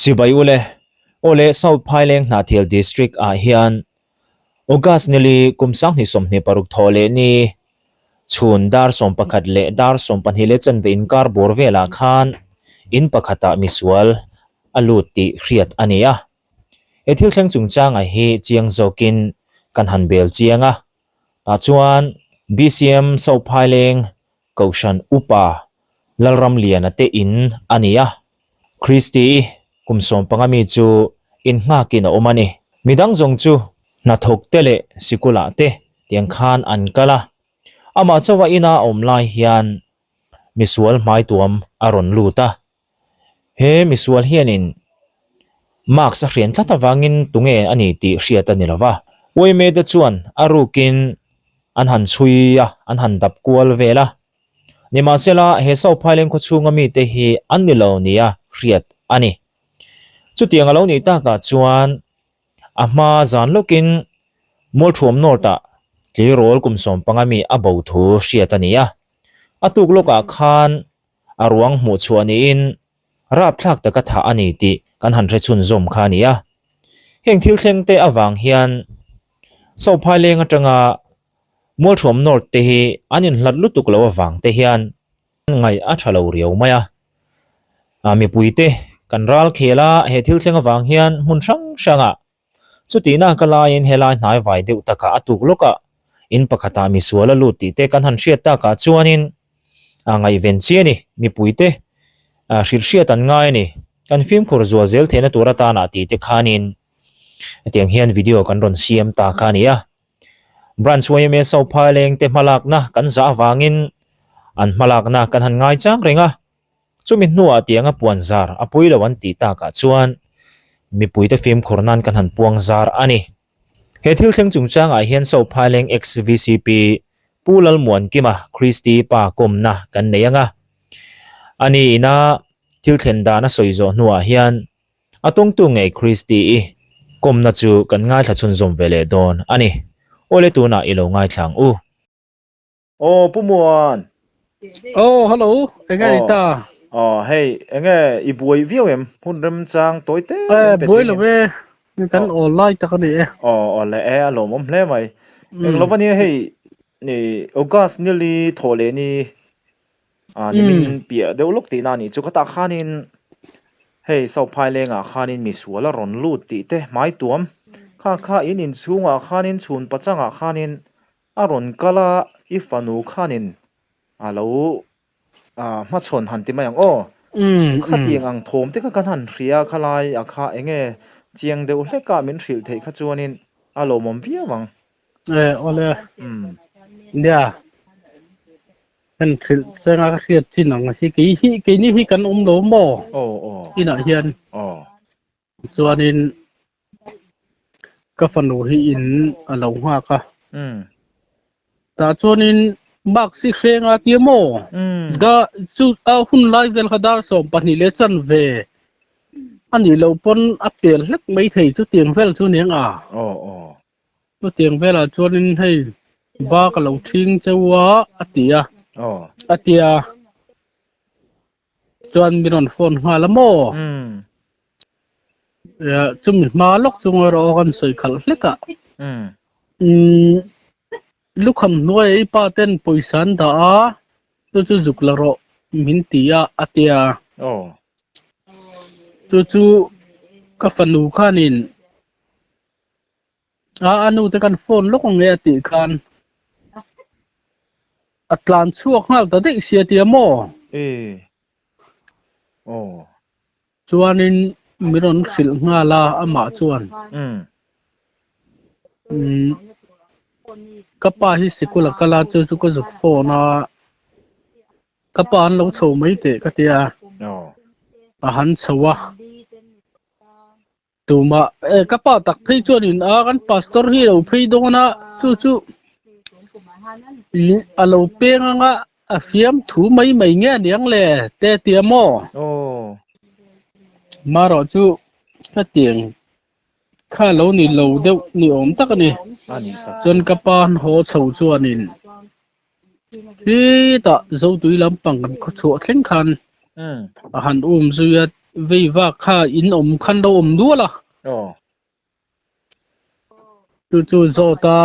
Chibai ule, aw le South Phaileng Hnahthial District ah hian August nili kum 2026 thawh leh ni chhun dar 11 leh dar 12 leh chanve inkar bawr velah khan in pakhatah misual a lut tih hriat a ni a. He thil thleng chungchanga hi chiang zawkin kan han bel chiang a, tah chuan BCM South Phaileng Kohhran Upa Lalramliana te in a ni a, Christy-i kum 15 mi chu in nghakin a awm a ni. Midang zawng chu hnathawk te leh sikulah te tiang khan an kal a, amah chauha ina a awm lai hian misual hmaituam a rawn lut a. He misual hianin mask a hrian tlat avangin tunge a ni tih hriat a ni lo va. Uaimete chuan a rukin an han chhui a, an han dap kual vel a. Nimahsela, he South Phaileng khaw chhunga mite hi an ni lo nia hriat a ni. Chutiang a lo nih takah chuan a hma zan lawkin Mualthuam North-ah tleirawl kum 15 mi a bo thu hriat a ni a. A tuk lawkah khan a ruang hmuh chhuah niin rapthlak taka thah a ni tih kan han hre chhunzawm kha a ni a. Heng thil thleng te avang hian Sophai leng atanga Mualthuam North te hi an inhlat lutuk lo avang te hian ngaih a tha lo riau mai a. Mipui te kan ral khel a, he thil thleng avang hian hmun hrang hrangah Chutihna ka laiin helai hnai vai deuh takah a tuk lawk a, in pakhatah misual a lut tih te kan han hriat takah chuanin a ngaihven chi a ni, mipuite hrilh hriat an ngai a ni, kan fimkhur zual zel theihna tur atana tih te khanin hetiang hian video kan rawn siam ta kha a ni a. Branch yma Sophaileng te hmalakna kan zah avangin an hmalakna kan han ngai chang reng a. Chumi hnuah tianga puan zar a pui lo an tih takah chuan mipuite fimkhur nan kan han puang zar a ni. He thil thleng chungchangah hian Sophaileng ex-VCP Pu Lalmuankima Christy pa kawmna kan nei ang a. Ani ina thil thlen dan a sawi zawh hnuah hian a tawngtu ngei Christy-i kawmna chu kan ngaithla chhunzawm ve leh dawn a ni. Awle tunah i lo ngaithla ang u. Aw Pu Muan. Aw hello, enge ni ta? Aw hei enge i buai viau em? Hun remchang tawi te min pe thei em? Buai lo e, kan awl lai tak a ni e. Aw aw le e a lawmawm hle mai. Eng lova nia hei ni August nili thawh leh ni a ni min piah deuh lawk tihna a nih chu. Khatah khanin hei Sauphai lengah khanin misual a rawn lut tih te hmai tuam kha kha in inchhungah khanin chhun pachangah khanin A rawn kal a, i fanu khanin a lo hmachhawn han ti mai ang aw. Khatiang ang thawm te kha kan han hria a, khalai a kha enge chiang deuh hlek a min hrilh theih kha chuanin a lawmawm viau ang. E, awle. Nia, kan hrilh cheng a ka hriat chin ang a si. Kei hi, keini hi kan awm lo maw? Aw, aw. Inah hian. Aw. Chuanin ka fanu hi in a lo nghak a. Tah chuanin mark si hreng a tia maw? Da chu a hun lai vel kha dar 12 leh chanve a nih loh pawn a pel hlek mai thei chutiang vel chu aniang a. Chutiang velah chuanin hei ba ka lo ṭhing cheu a a ti a. A tia. Chuan min rawn phone nghal a maw? Chumi hma lawk chu ngawi rawh aw kan sawi khalh hlek a. Lukham hnuaia i pa ten pawisa an dah a, chu chu zuk la rawh min ti a a tia. Chu chu ka fanu khanin A a nu te kan phone lawk ang e a tih khan a tlan chhuak nghal ta daih sia tia maw? E. Aw. Chuanin min rawn hrilh nghal a amah chuan. Umm ka pa hi sikul a kal a chu chu ka zuk phone a. Ka pa an lo chho mai teh ka tia. A han chho a. Tumah e ka pa tak phei chuanin a kan pastor hi a lo phei dawn a chu chu a lo peng anga a fiam thu mai mai nge aniang le te tia maw marawh chu hetiang kha lo ni lo deuh ni awm tak a ni chuan ka pa an haw chho chuanin khitah zotui lampang kan khawchhuah thleng khan a han um zui a. vei vak kha in awm khan lo awm nual a. Aw. Chu chu zawt a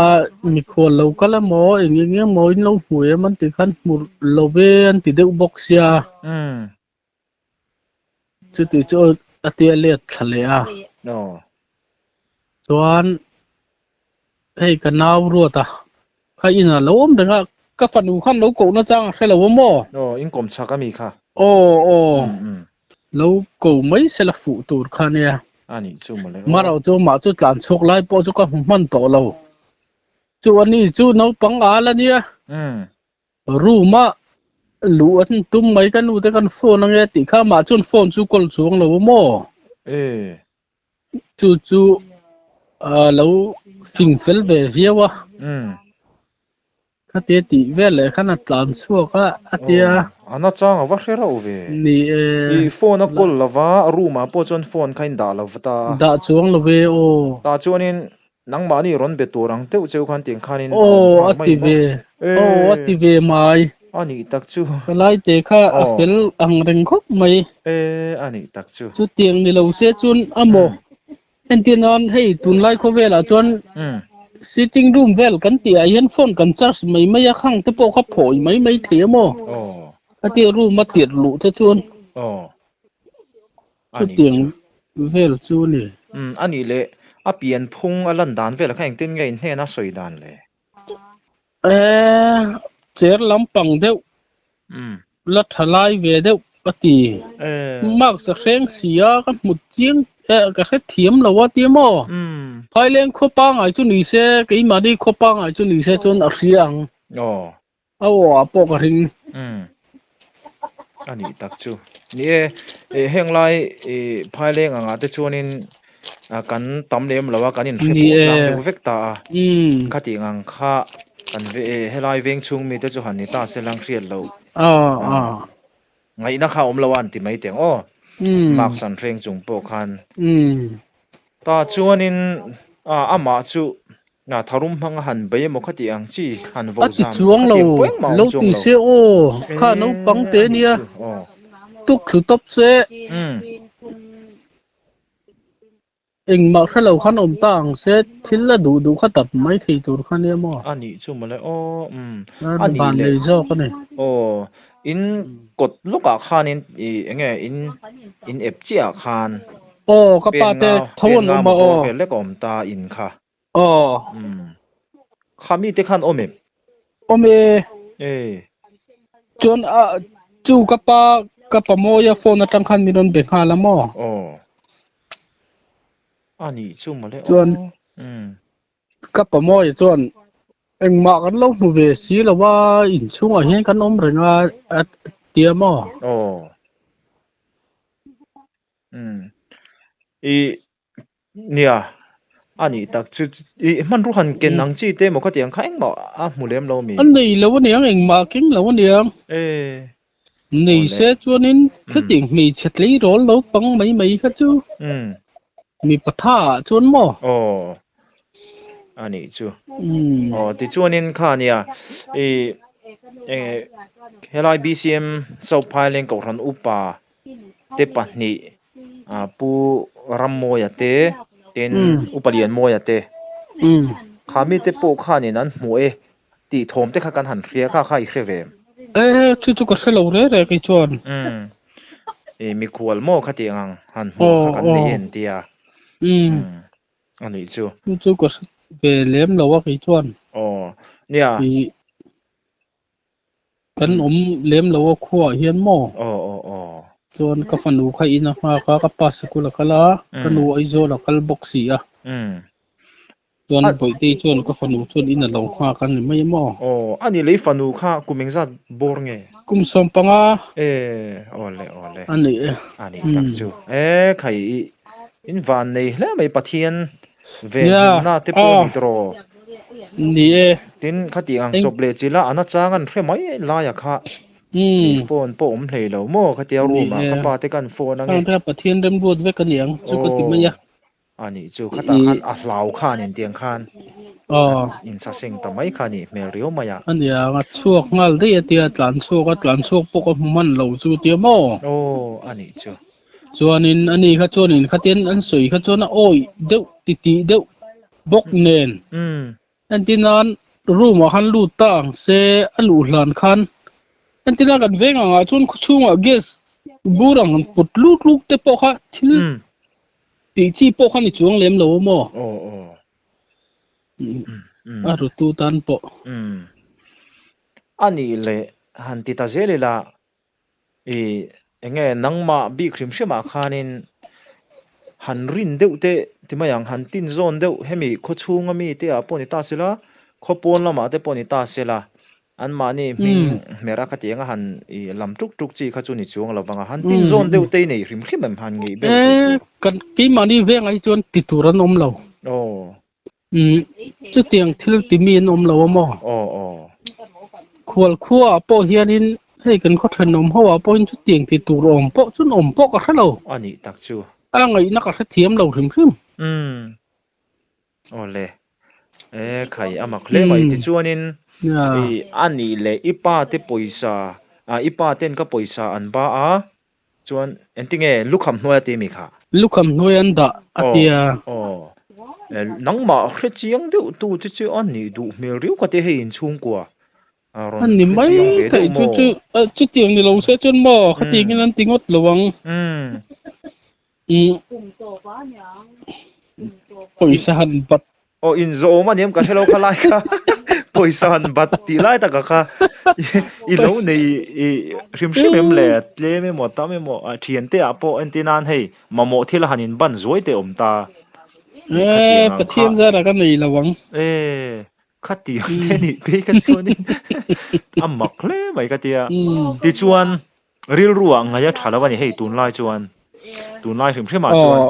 mikhual lo kal emaw eng eng emaw in lo hmu em an tih khan hmu lo ve an ti deuh bawk sia. Chuti chu a tia let thla leh a. Aw. Chuan hei ka nau ruat a, kha inah lo awm reng a, ka fanu khan lo kohna chang a hre lo a maw? Aw, in kawm chhak a mi kha? Aw, aw. Lo ko mai se la fuh tur kha nia. A nih chu mawle aw. Maro chu mah chu tlan chhuak lai pawh chu ka hmu hman tawh lo. Chu a ni chu naupang al a nia. Room a luh an tum mai ka nu te kan phone ange tih kha mah chuan phone chu call chuang lo a maw? E. Chu chu a lo fing fel ve viau a. Khatia tih vel leh khan a tlan chhuak a a tia. Aw, a nachang a va hre rauh ve. Ni e. I phone a call lova room ah pawh chuan phone kha in dah lo va ta a. Dah chuang lo ve aw. Tah chuanin Nangmahni rawn be tur ang deuh cheu khan tiang khanin a Aw, awm a nghal mai ti maw? ve. Aw, a ti ve mai. A nih tak chu. Ka laite kha a fel ang reng khawp mai. E, a nih tak chu. Chutiang ni lo se chuan a maw? Entir nan hei tunlai khawvelah chuan sitting room vel kan tihah hian phone kan charge mai mai a, khang te pawh kha phawi mai mai thei a maw? Khatia room a tirh luh te chuan. Aw. Chutiang vel chu a ni. Umm a nih leh a pian phung a lan dan vel kha engtin nge in hnena sawi dan le? Eee cher lampang deuh la tha lai ve deuh ka ti. Marks a hreng si a ka hmu chiang eh ka hre thiam lo a tia maw? Phaileng khua pangai chu ni se keimahni khua pangai chu ni se chuan a hria ang. A aw ah pawh ka ring. Umm. A nih tak chu. Ni e, eh heng lai eh phaileng angah te chuanin kan tam lem lo a, kan inhre pawh tlang deuh vek ta a. Khatih ang kha kan ve eh helai veng chhung mite chu han ni ta se lang hriat loh. Ngaihna kha awm lo a an ti mai teng aw. Marks an hreng chung pawh khan. Ta chuanin amah chu tharum hmanga han bei emaw khati ang chi han vo A ti zam chuang lo, khatiang pawh engmah a lo awm chuang ti lo. se aw, kha naupang te nia, tuk thlu tawp se. Engmah hre lo khan awm ta ang se, thil a duh duh kha dap mai thei tur kha nia maw? A nih chu mawle aw, umm, a nih van leh. nei zawk a ni. Aw, in kawt lawkah khanin i eng nge in in ep chiah ah khan. Aw, ka Pen pa te nga, tho pen an nga awm a motor aw. vel lek a awm ta in kha. Aw. Umm, kha mite khan awm em? Awm e. E. Chuan a chu ka pa ka pa Mawia phone atang khan min rawn be nghal a maw? Aw. A nih chu mawle aw. Chuan Umm. ka pa Mawia chuan engmah kan lo hmu ve si lo a, inchhungah hian kan awm reng a a tia maw? Aw. Umm. I Nia, a nih tak chu i hmanrua han ken ang chi te emaw khatiang kha engmah a hmu lem lo mi? A nei lo aniang, engmah a keng lo aniang. E. Nei se chuanin khatiang hmeichhe tleirawl lo pang mai mai kha chu mipa tha ah chuan maw? Aw, a nih chu. Aw, tichuanin kha nia i helai BCM South Phaileng Kohhran Upa te pahnih Pu Rammawia te tin Upa Lianmawia te kha mite pawh khanin an hmuh e tih thawm te kha kan han hria kha kha i hre ve em? E chu chu ka hre lo reng reng kei chuan. Umm i mikhual maw khatiang ang han hmuh kha kan nei en tia. Umm a nih chu. Chu chu ka hre ve lem lo a kei chuan. Aw nia. Kan awm lem lo a khuaah hian maw? Aw aw aw. Chuan ka fanu kha in a nghak a, ka pa sikul a kal a, ka nu Aizawl a kal bawk si a. Chuan Bawihtei chuan ka fanu chuan in a lo nghak a ni mai a maw? Aw, a ni lei fanu kha kum engzat bawr nge? Kum 15. E, aw le aw le. A ni e. A nih tak chu. E, khai i in van nei hle mai Pathian Venhimna te pawh ni tawh. Ni e. Tin, khati ang chawp leh chila a nachang an hre mai laia kha i phone pawh awm hlei lo maw khatia room ah ka pa te kan phone ange. Khang te Pathian remruat vek a niang chu ka ti mai a. Aw, a nih chu khatah khan a hlau khan intiang khan insaseng ta mai kha a nih hmel riau mai a. A niang, a chhuak nghal daih a tia tlan chhuak a, tlan chhuak pawh ka hmu hman lo chu tia maw? Aw, a nih chu. Chuanin ani kha chuanin khatin an sawi kha chuan a awih deuh titih deuh bawk nen. Entir nan room ah khan lut ta ang se a luh hlan khan entir nan kan veng angah chuan khawchhungah gas bur ang han put lut lut te pawh kha thil tih chi pawh kha ni chuang lem lo a maw? A rutu tan pawh. A nih leh han ti ta zel ila I enge nangmah bik hrim hrim ah khanin han rin deuh te ti mai ang, han tin zawn deuh hemi khawchhung ami te ah pawh ni ta sela, khaw pawn lamah te pawh ni ta sela, anmahni hming hmer a khatiang a han i lam tuk tuk chi kha chu ni chuang lo vang a, han tin zawn deuh te i nei hrim hrim em han ngeih ber theih tur. Kan keimahni vengah hi chuan ti tur an awm lo. Aw. Umm chutiang thil ti mi an awm lo a maw? Aw aw. Khual khua ah pawh hianin hei kan khaw thenawm ho ah pawhin chutiang ti tur awm pawh chun awm pawh ka hre lo. A nih tak chu. A ngaihna ka hrethiam lo hrim hrim. Umm. Aw le. E khai a mak hle mai. Tichuanin i a nih leh i pa te pawisa ah i pa ten ka pawisa an ba a Chuan engtinge lukham hnuai a ti mi kha? Lukham hnuai an dah a tia. Aw. Nangmah hre chiang deuh tu te chu a nih duh hmel riau ka ti hei inchhungkua a rawn hre chiang ve deuh maw? Chu chutiang ni lo se chuan maw khatiangin an ti ngawt lo ang. Pawisa han bat Aw inzawm a niam ka hrelo kha lai kha pawisa han bat tih lai taka kha i lo nei i hrim hrim em le tlem emaw tam emaw thian te ah pawh entir nan hei mamawh thil a han in ban zuai te awm ta khatiang ang kha Pathian zara ka nei lo ang e khatiang te nih phei kha chuanin a mak hle mai ka tia tichuan Rilru ah ngaih a tha lo a ni hei tunlai chuan tunlai hrim hrim ah chuan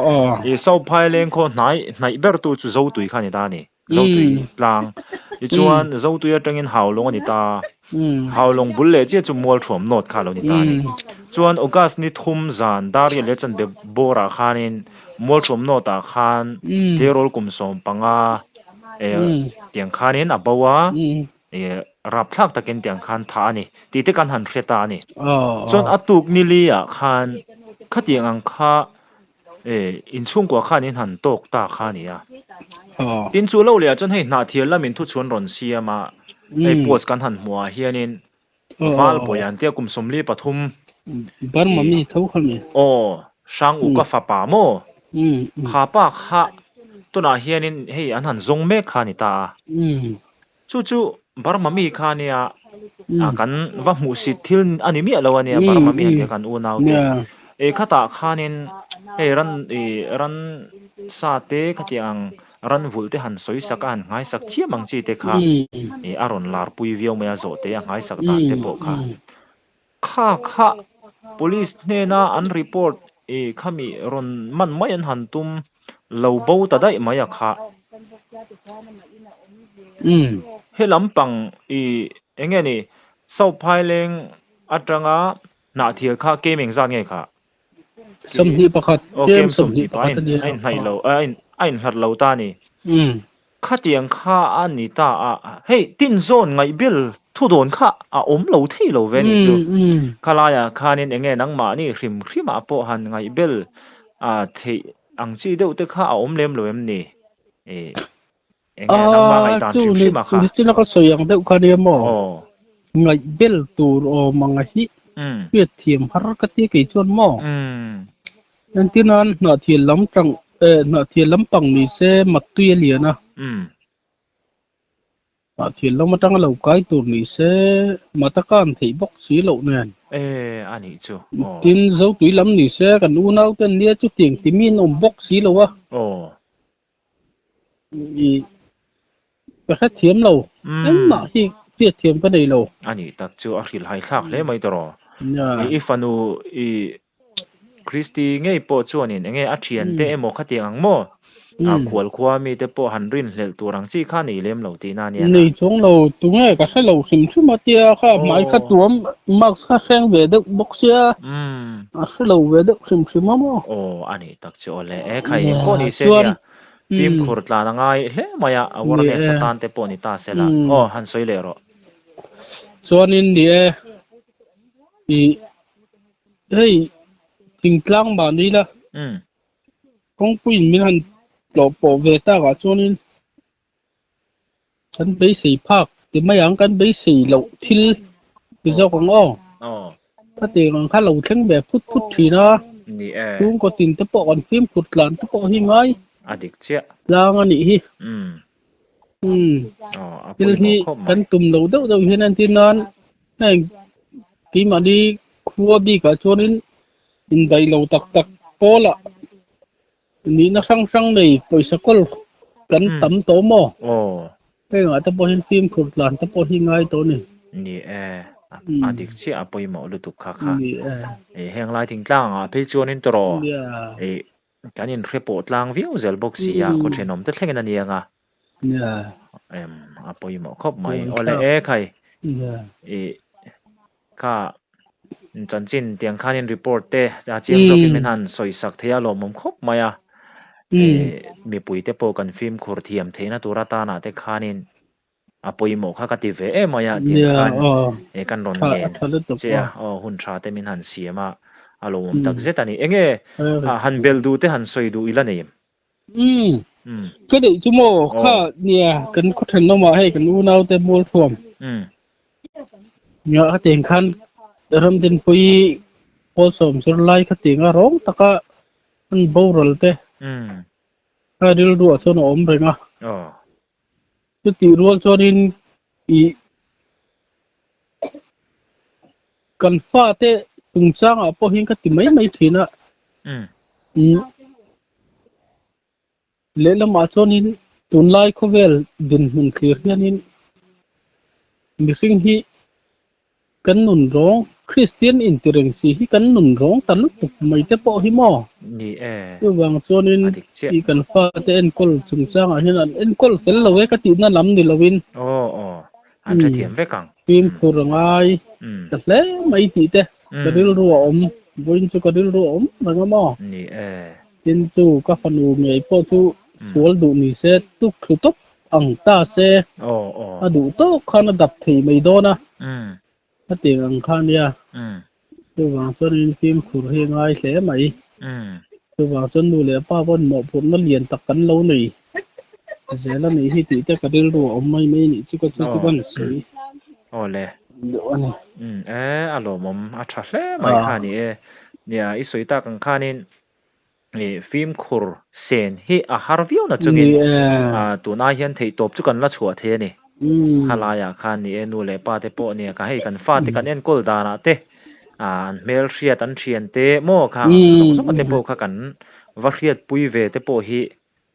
i Sauphai lengkhaw hnai hnaih ber tu chu Zotui kha a ni ta a ni Zotui tlang tichuan Zotui atangin Haulawng a ni ta Haulawng bul leh chiah chu Mualthuam North kha a lo ni ta a ni chuan August ni thum zan Darial leh Chanbe bawr ah khanin Mualthuam North ah khan tleirawl kum 15 tiang khanin a bo a. Ih rapthlak takin tiang khan thah a ni tih te kan han hre ta a ni. Chuan a tuk nili ah khan khatiang ang kha eh inchhungkua khan in han tawk ta kha a ni a. Tin chu lo leh ah chuan hei hnahthial lamin thuchhuan rawn siam a, hei post kan han hmuh ah hianin Valbawi an tia kum 43 Burma mi tho kha mi. Aw Hranguka fapa maw? Kha pa kha tunah hianin hei an han zawng mek kha a ni ta a. Chu chu Burma mi kha ania, kan va hmuhsit thil a ni miah lo ania Burma mi han tia kan unau te. E khatah khanin hei ran i ran sa te khatiang ang ran vulh te han sawi sak a han nghaisak chiam ang chi te kha i a rawn lar pui viau mai a zawh te a nghaisak dan te pawh kha. Kha kha police hnena an report i khami rawn man mai an han tum lo bo ta daih mai a kha. He lampang i enge ni South Phaileng atanga Hnahthial kha kem engzat nge kha? 21 Aw kem 21 a in a inhnaih lo a in a inhlat lo ta a ni. Khatiang kha a ni ta a, hei tinzawn ngaihbel thudawn kha a awm lo thei lo ve nih chu. Khalaiah khanin enge nangmahni hrim hrimah pawh han ngaihbel a theih ang chi deuh te kha a awm lem lo em ni? Ih enge nangmah ngaihdan hrim hrimah kha. Chu ni ka sawi ang deuh kha nia maw? Ngaihbel tur awm ang a hi hriatthiam har ka tia kei chuan maw? Entir nan hnahthial lam tang eh hnahthial lampang ni se mattui a lian a. Hnahthial lam atanga lo kai tur ni se mata kan theih bawk si loh nen. Eh a nih chu aw. Tin Zotui lam ni se kan unau ten nia chutiang ti mi an awm bawk si lo a. Aw. I ka hrethiam lo. Engmah hi hriatthiam ka nei lo. A nih tak chu a hrilhhai thlak hle mai tawh rawh. I fanu i Christy ngei pawh chuanin enge a thiante emaw khatiang ang maw? A khual khua mite pawh han rinhlelh tur ang chi kha nei lem lo tihna ania na. Nei chuang lo, tunge ka hre lo hrim hrim a tia kha hmai kha tuam mask kha hreng ve deuh bawk sia a hre lo ve deuh hrim hrim a maw. Aw a nih tak chu awle e khai engpawh ni se nia fimkhur tlan a ngai hle mai a awareness atan te pawh ni ta se la aw han sawi leh rawh. Chuanin ni e i hei. Thingtlang mahni la kawngpuiin min han tlawh pawh ve takah chuanin kan beisei phak ti mai ang, kan beisei loh thil ti zawk ang aw. Khatiang ang kha lo thleng ve phut phut thin a, chhungkaw tin te pawh kan fimkhur tlan te pawh hi ngai tlang a nih hi. Thil hi kan tum lo deuh deuh hian entir nan heng keimahni khua bikah chuanin indaih lo tak tak pawlah nihna hrang hrang nei pawisa kawl kan tam tawh maw? Hengah te pawh hian fimkhur tlan te pawh hi ngai tawh a ni. Ni e, a dik chiah a pawimawh lutuk kha kha. Heng lai thingtlang ah phei chuanin tawh Kan inhre pawh tlang viau zel bawk si a, khaw thenawm te thlengin a nia nga. Em, a pawimawh khawp mai. Awle e khai, i kha chanchin tiang khanin report te a chiang zawkin min han sawi sak thei a lawmawm khawp mai a. Mipui te pawh kan fimkhur thiam theihna tur atana te khanin A pawimawh kha ka ti ve em mai a tiang khan e kan rawn ngen che a aw hun tha te min han siam a a lo awm tak zet a ni. Enge han belh duh te han sawi duh ila nei em? Umm ka neih chu maw kha nia kan khaw thenawm ah hei kan unau te mual thuam nia khatiang khan Ramdinpuii Pawlsawm zirlai khatiang a rawng taka an boral te kha rilruah chuan a awm reng a. Chutih rual chuanin ih kan fate chungchangah pawh hian ka ti mai mai thin a. Ih lehlamah chuanin tunlai khawvel dinhmun thlir hianin mihring hi Kan nun rawng, Kristian inti reng si hi kan nun rawng ta lutuk mai te pawh hi maw? Ni e. Chuvang chuanin A dik chiah. i kan fate enkawl chungchangah hian an enkawl fel lo e ka tihna lam ni loin. Aw aw, an hrethiam vek ang. Fimkhur a ngai ta hle mai tih te ka rilru a awm, vawiin chu ka rilru a awm reng a maw? Ni e. Tin chu ka fanu ngei pawh chu sual duh ni se tuk thlu tawp ang ta se a duh tawk khan a dap thei mai dawn a, hetiang ang kha nia. Chuvang chuanin fimkhur hi a ngai hle mai. Chuvang chuan nu leh pa pawn mawhphurhna lian tak kan lo nei zel a nih hi tih te ka rilru a awm mai mai a nih chu ka chu chu kan sawi deuh a ni. E a lawmawm a tha hle mai kha a ni e. Nia i sawi tak ang khanin Ih fimkhur sen hi a har viau na chungin tunah hian theihtawp chu kan la chhuah thei a ni. Khalaiah khan ni e nu leh pa te pawh nia ka hei kan fate kan enkawl danah te an hmelhriat an thian te maw kha zawng zawng te pawh kha kan va hriatpui ve te pawh hi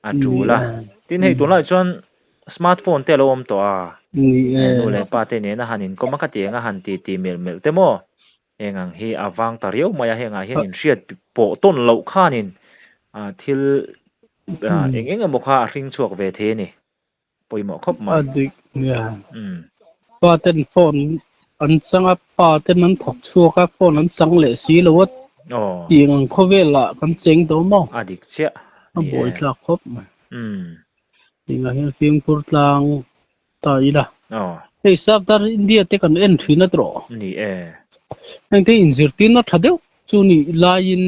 a tul a. Tin hei tunlaiah chuan smartphone te a lo awm tawh a, nu leh pa te nena han inkawm a khatiang a han titi melh melh te maw Heng ang hi a vang ta riau mai a, hengah hian inhriat pawh tawn loh khanin thil eng eng emaw kha a hring chhuak ve thei a ni. Pawimawh khawp mai. A dik nia. Pa ten phone an chang a, pa ten an thawk chhuak a, phone an chang leh si lo a, tiang ang khawvelah kan cheng tawh maw? A dik chiah. A buai tlak khawp mai. Tiangah hian fimkhur tlang ta ila. Hei Safdar India te kan en thin a tawh. Ni e. Heng te inzirtirna tha deuh chu ni laiin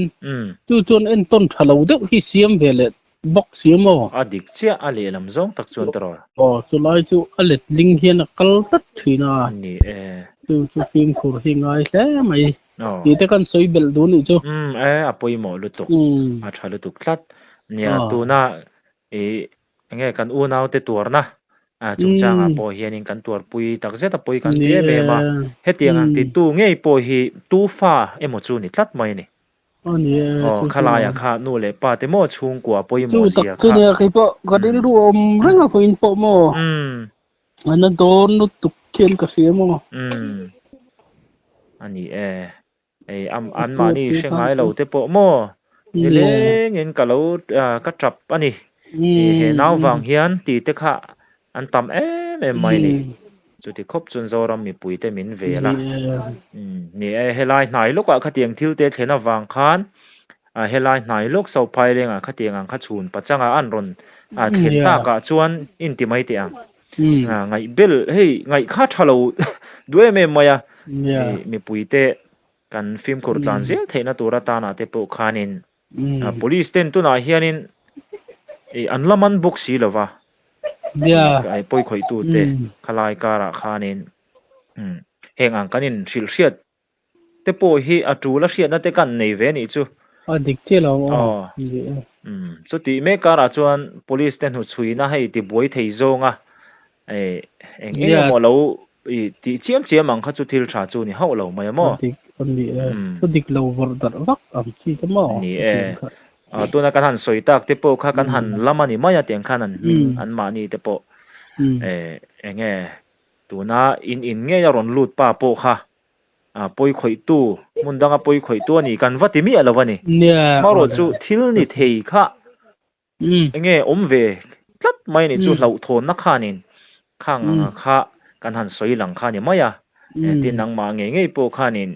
chu chuan entawn tha lo deuh hi siam ve leh bawk si a maw? A dik chiah a lehlam zawng tak chuan tawh. Aw chulai chu a letling hian a kal tlat thin a. Ni e. Chu chu fimkhur hi ngai hle mai. Tih te kan sawi belh duh nih chu. Umm e a pawimawh lutuk. A tha lutuk tlat. Nia tuna i enge kan unaute tuarna chungchangah pawh hianin kan tuarpui tak zet a pawi kan ti em em a, hetiang ang titu ngei pawh hi tu fa emaw chu ni tlat mai a ni. Aw khalaiah kha nu leh pa te maw chhungkua pawimawh zia kha. Chu tak chu nia kei pawh ka rilru a awm reng a vawiin pawh maw an a dawn lutuk khian ka hria maw. A ni e. Ei am an mahni hre ngai lo te pawh maw nilengin ka lo ka tap a ni. He nau vang hian ti te kha an tam em em mai a ni. Chuti khawp chuan Zoram mipui te min vel a. Ni e, helai hnai lawkah khatiang thil te thlen avang khan helai hnai lawk Sauphai lengah khatiang ang kha chhun pachanga an rawn thlen takah chuan inti mai teh ang. Ngaihbel hei ngaih kha tha lo duh em em mai a. Mipui te. Kan fimkhur tlan zel theihna tur atana te pawh khanin police ten tunah hianin an la man bawk si lova pawi khawihtu te khalai karah khanin heng ang kan inhrilh hriat te pawh hi a tul a hriatna te kan nei ve anih chu. A dik chiah lo aw. Chutih mek karah chuan police te hnuchhuina hei tibuai thei zawnga eng eng emaw lo tih chiam chiam ang kha chu thil tha chu ni hauh lo mai a maw? A dik a ni e. Thu dik lo vawrh darh vak ang chi te maw? Ni e. Tuna kan han sawi tak te pawh kha kan han lam a ni mai a tiang khan an hming an mahni te pawh eng nge tuna in in ngei a rawn lut pa pawh kha pawi khawihtu hmun danga pawi khawihtu a ni kan va ti miah lo a ni. Hmarawh chu thil ni thei kha Enge awm ve tlat mai ni chu hlauhthawnna khanin khang anga kha kan han sawi lang kha ni mai a, tin nangmah ngei ngei pawh khanin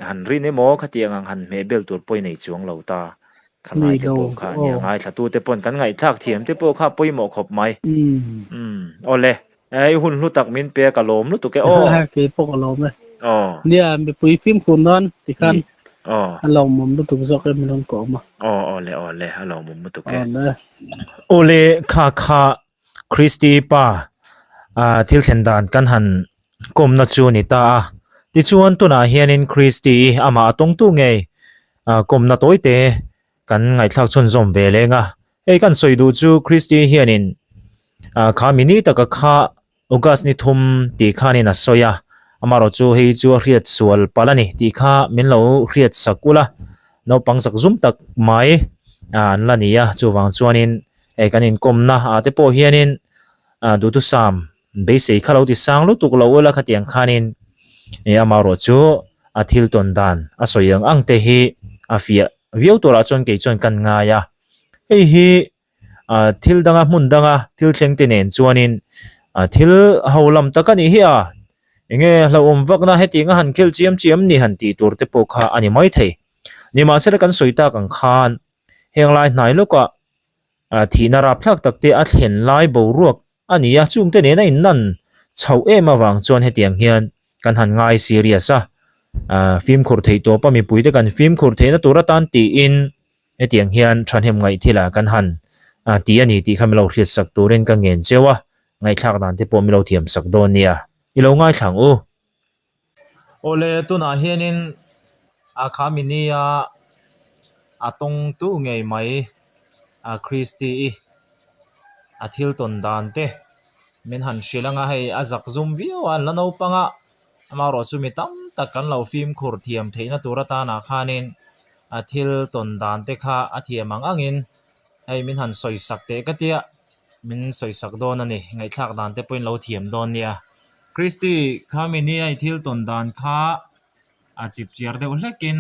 han rin emaw khatiang ang han hmeh bel tur pawh i nei chuang lo ta, khalai te pawh kha nia ngaithla tu te pawn kan ngaihthlak thiam te pawh kha pawimawh khawp mai. Awle, i hun hlu tak min pe a ka lawm lutuk e aw. Kei pawh ka lawm e. Nia mipui fimkhur nan tikhan Aw. A lawmawm lutuk zawk em min rawn kawm a. Aw awle awle a lawmawm lutuk e. Awle. Awle kha kha Christy pa ah thil thlen dan kan han kawmna chu ni ta a. Tichuan tunah hianin Christy i amah a tawngtu ngei ah kawmna tawite kan ngaihthlak chhunzawm ve leng a. Hei kan sawi duh chu Christy hianin ah kha mini taka kha August ni thum tih khanin a sawi a, amaherawhchu hei chu a hriat sual palh a ni tih kha min lo hriat sak ula, naupang zak zum tak mai an la ni a, chuvang chuanin hei kan inkawmna ah te pawh hianin duhthusam beisei kha lo ti sang lutuk lo ula khatiang khanin amaherawhchu a thil tawn dan a sawi ang ang te hi a fiah viau turah chuan kei chuan kan ngai a, hei hi ah thil danga hmun danga thil thleng te nen chuanin ah thil ho lam tak a nih hi a enge hlauhawm vakna hetiang a han khel chiam chiam ni han tih tur te pawh kha a ni maithei nimahsela kan sawi tak ang khan heng lai hnai lawkah ah thihna rapthlak tak te a thlen lai boruak a ni a chungte nena innan chhoh em avang chuan hetiang hian kan han ngai serious a ah fimkhur theih tawpa mipui te kan fimkhur theihna tur atan tiin. Hetiang hian thahnem ngaih thila kan han ti a ni tih kha min lo hriat sak turin ka ngen cheu a, ngaihthlak dan te pawh min lo thiam sak dawn nia. I lo ngaithla ang u. Awle, tunah hianin a kha minia a tawngtu ngei mai a Christy i a thil tawn dan te min han hrilh anga hei a zak zum viau a, an la naupang a, amaherawh chu mi tam tak kan lo fimkhur thiam theihna tur atanah khanin a thil tawn dan te kha a thiam ang angin hei min han sawi sak teh ka tia min sawi sak dawn a ni ngaihthlak dan te pawhin lo thiam dawn nia Christy kha mi nia i thil tawn dan kha a chip chiar deuh hlekin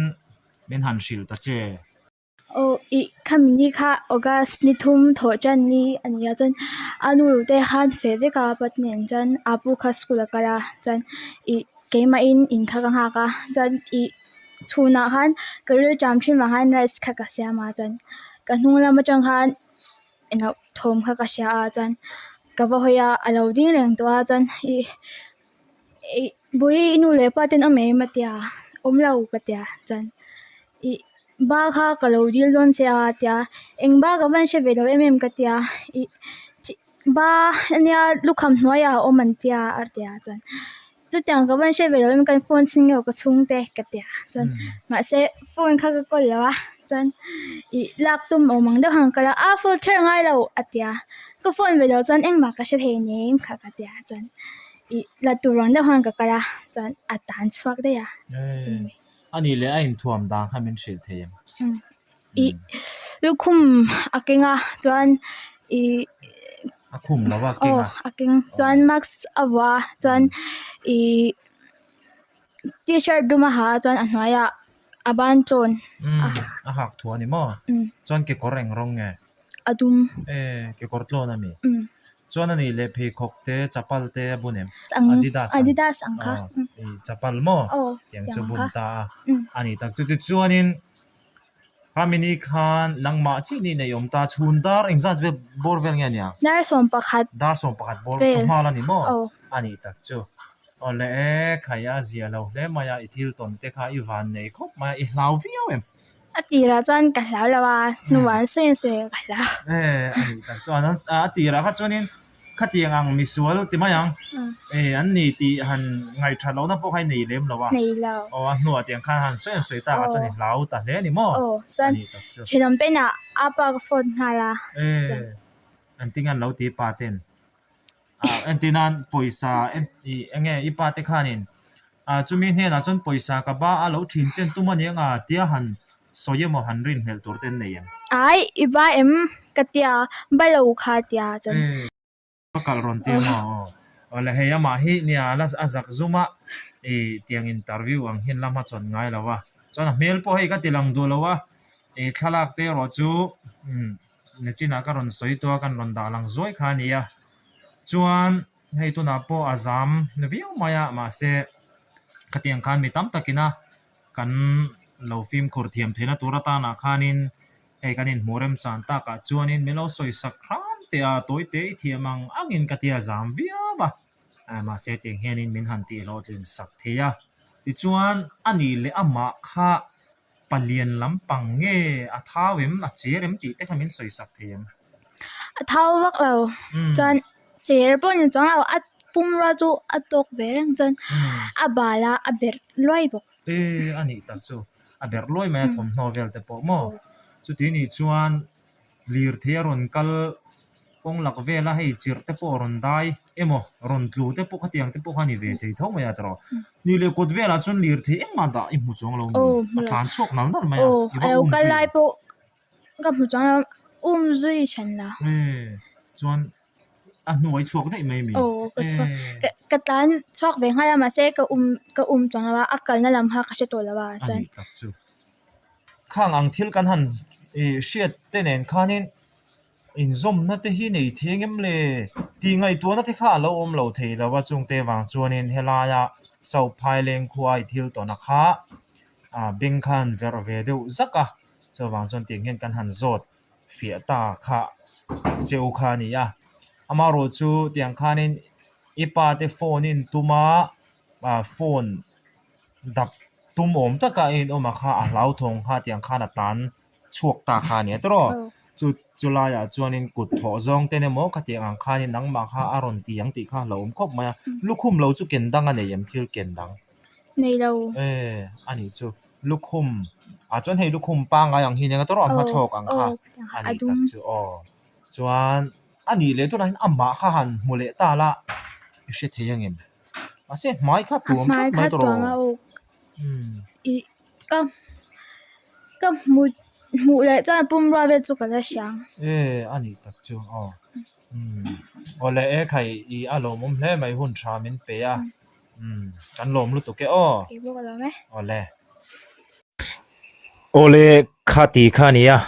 min han hrilh ta che. Aw ih khami ni kha August ni thum thawh tan ni a ni a chuan a nu te khan feh vek a pathian chuan a pu kha school a kal a chuan ih keimahin in kha ka nghak a chuan ih chhunah khan ka rilṭam thin vang khan rice kha ka siam a chuan ka hnung lam atang khan englo thawm kha ka hria a chuan ka va hawi a a lo ding reng tawh a chuan ih ih bawihi i nu leh pa te an awm em a ti a awm lo ka ti a chuan ih ba kha ka lo dil dawn che a tia eng ba ka van hre ve lo em em ka tia ih ba ania lukham hnuaiah a awm an tia a tia chuan chutiang ka van hre ve lo em kan phone chhing ngeuh ka chhungte ka tia chuan mahse phone kha ka kawl lo a chuan ih lak tum awm ang deuh han kal a a phone kher ngai lo a tia ka phone ve loh chuan engmah ka hre thei nen kha ka tia chuan ih la tur ang deuh han ka kal a chuan a tan chhuak daih a. A nih leh a inthuam dan kha min hrilh thei em? Ih lukhum a keng a chuan ih A khum lo a keng a. Aw a keng chuan mask a vuah a chuan ih t-shirt dum a ha a chuan a hnuaiah a ban tlawn a ha. A hak thuah a ni maw? Chuan kekawr eng rawng nge? A dum. E kekawr tlawn a mi? Chuan a nih leh pheikhawk te chapal te a bun em? Adidas ang. Adidas ang kha. Aw i chapal maw? Aw tiang chu bun ta a. A nih tak chu tichuanin khami khan nangmah chiah ni nei awm ta chhun dar engzat vel bawr vel nge ania? Dar 11. Dar 11 bawr chu hmal a ni maw? Aw. A nih tak chu. Awle e, khai a zia lo hle mai a, i thil tawn te kha i van nei khawp mai a, i hlau viau em? A tirah chuan ka hlau lo a, hnuah an sawi an sawi a ka hlau. E, a nih tak chuan a tirah kha chuanin khatiang ang misual ti mai ang, e an ni tih han ngaihthat lohna pawh kha i nei lem lo a. Nei lo. Aw a hnuah tiang khan han sawi an sawi tak ah chuan i hlau ta hle a ni maw? Aw, chuan thenawm penah a pa ka phone nghal a. E, engtin an lo ti pa ten? Ah entir nan pawisa ih eng nge i pa te khanin ah chumi hnenah chuan pawisa ka ba a lo thin chen tum a ni anga tia han sawi emaw han rinhlelh tur te an nei em? Ai i ba em ka tia ba lo kha tia chuan. Ka kalh rawn tia maw aw awle hei amah hi nia a la a zak zum a ih tiang interview ang hian la hmachhawn ngai lo a chuan a hmel pawh hei ka ti lang duh lo a ih thlalak te erawh chu umm. Nichinah ka rawn sawi tawh a, kan rawn dah lang zuai kha a ni a. Chuan hei tunah pawh a zam na viau mai a, mahse khatiang khan mi tam takina kan lo fimkhur thiam theihna tur atanah khanin hei kan inhmuh remchan takah chuanin min lo sawi sak hram teh a, tawi te i thiam ang angin ka tia zam viau a, mahse tiang hianin min han tihhlawhtlin sak thei a. Tichuan a nih leh amah kha Palian lampang nge a thau em, a cher em tih te kha min sawi sak thei em? A thau vak lo, chuan cher pawh ni chuang lo, a pumrua chu a tawk ve reng chuan a bal a, a berh luai bawk. E a nih tak chu, a berh luai mai a thawmhnaw vel te pawh maw? Chuti nih chuan lirthei a rawn kal Kawng lak vela hei chirh te pawh rawn dai emaw rawn tlu te pawh khatiang te pawh kha ni ve thei tho mai a tawrh. Ni leh kawt velah chuan lirthei engmah dah i hmu chuang lo mi? A tlan chhuak nal nal mai a, i va um zui. Lai pawh ka hmu chuang lo, um zui hran la. E chuan a hnuai chhuak daih mai mi? Aw ka chhuak, ka tlan chhuak ve nghal a mahse ka um ka um chuang lo a, a kalna lam kha ka hre tawh lo a chuan. A nih tak chu. Khang ang thil kan han hriat te nen khanin Inzawmna te hi nei thei ngem le? Tih ngaihtuahna te kha a lo awm lo thei lo a, chungte vang chuanin helaia South Phaileng khua i thil tawna kha beng khan verh ve deuh zak a, chuvang chuan tiang hian kan han zawt fiah ta kha cheu kha a ni a. Amaherawh chu tiang khanin i pa te phone in tuma phone dap tum awm taka a inawm a kha a hlauthawng kha tiang khan a tlan chhuak ta kha a nia tawrh chu chu laiah chuanin kut thawh zawng ten emaw khatiang ang khanin nangmah kha a rawn ti ang tih kha a hlauhawm khawp mai a lukhum lo chu ken dang a nei em thil ken dang nei lo e a nih chu lukhum ah chuan hei lukhum pangngai ang hi nia tawrh a hmathlawk ang kha a nih tak chu aw chuan a nih leh tunah hian amah kha han hmu leh ta la i hre thei ang em mahse hmai kha tuam tlat mai tawrh aw ka ka hmu hmuh leh chuan pumrua vel chu ka la hria ang. E a nih tak chu aw umm awle e khai i a lawmawm hle mai hun tha min pe a umm kan lawm lutuk e aw. Kei pawh ka lawm e. Awle. Awle kha ti kha a ni a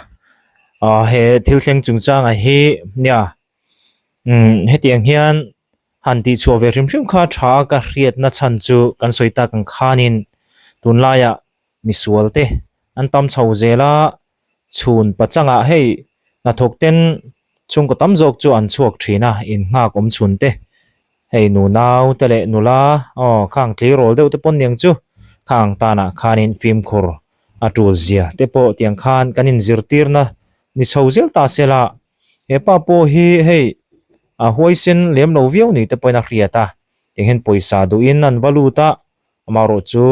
ah he thil thleng chungchangah hi nia umm hetiang hian Han tihchhuah ve hrim hrim kha tha ka hriatna chhan chu kan sawi tak ang khanin tunlaiah misual te an tam chho zel a, chhun pachangah hei hnathawk ten chhungkaw tam zawk chu an chhuak thin a, innghak awm chhun te hei nunau te leh nula aw khang tleirawl deuh te pawn niang chu khang tanah khanin fimkhur a tul zia te pawh tiang khan kan inzirtirna ni chho zel ta sela. He pa pawh hi hei a huaisen lem lo viau ni te pawhin a hriat a, eng hian pawisa duhin an va lut a, amaherawh chu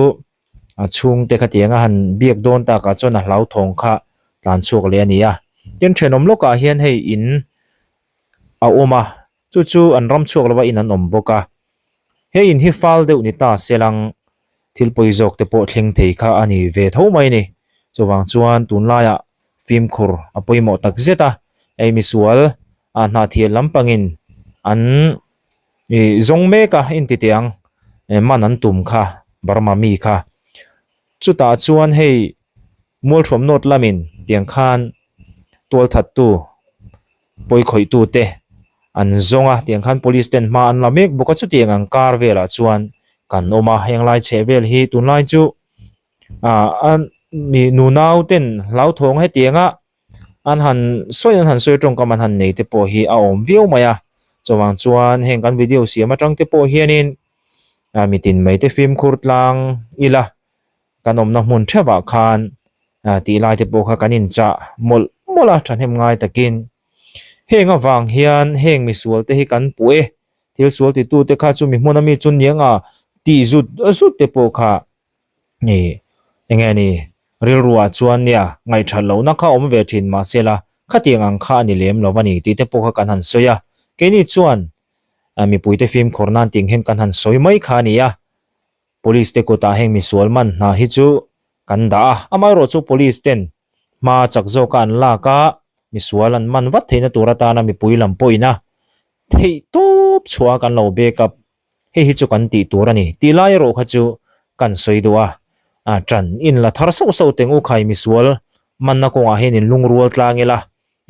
a chhungte khatiang a han biak dawn takah chuan a hlauthawng kha tlan chhuak leh a ni a. Tin, thenawm lawkah hian hei in a awm a, Chu chu an ram chhuak lova in an awm bawk a, he in hi fal deuh ni ta se lang thil pawi zawk te pawh thleng thei kha a ni ve tho mai a ni. Chuvang chuan tunlaiah fimkhur a pawimawh tak zet a, hei misual a hnahthial lampangin an zawng mek a inti teh ang, man an tum kha Burma mi kha. Chutah chuan hei Mualhruam North lamin tiang khan tualthattu pawikhawih-tute an zawng a, tiang khan police ten hma an la mek bawk a, chutiang ang kar velah chuan kan awm a, heng lai chheh vel hi tunlai chu ah a mi nunau ten hlauthawng hetianga an han sawi an han sawi tawngkam an han nei te pawh hi a awm viau mai a, chuvang chuan heng kan video siam atang te pawh hianin. Mitin mai te fimkhur tlang ila kan awmna hmun theuhah khan tih lai te pawh kha kan inchah mawlh mawlh a thahnem ngai takin. Heng avang hian heng misual te hi kan puh e, thil sual titu te kha chu mi hmun ami chu niang a tih zut zut te pawh kha Ih, enge ni, rilruah chuan nia ngaihthat lohna kha awm ve thin mahsela khatiang ang kha a ni lem lo a ni tih te pawh kha kan han sawi a. Keini chuan mipuite fimkhur nan ting hian kan han sawi mai kha a ni a. Police te kutah heng misual man hna hi chu kan dah a, amaherawh chu police ten hma chak zawka an lak a, misual an man vat theihna tur atana mipui lam pawhin a theih tawp chhuah a kan lo back up Hei hi chu kan tih tur a ni tih lai erawh kha chu kan sawi duh a, a ṭan in la thar sauh sauh teng u khai misual manna kawngah hian in lungrual tlang ila,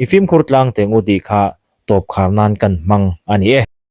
i fimkhur tlang teng u tih kha tawp khar nan kan hmang a ni e.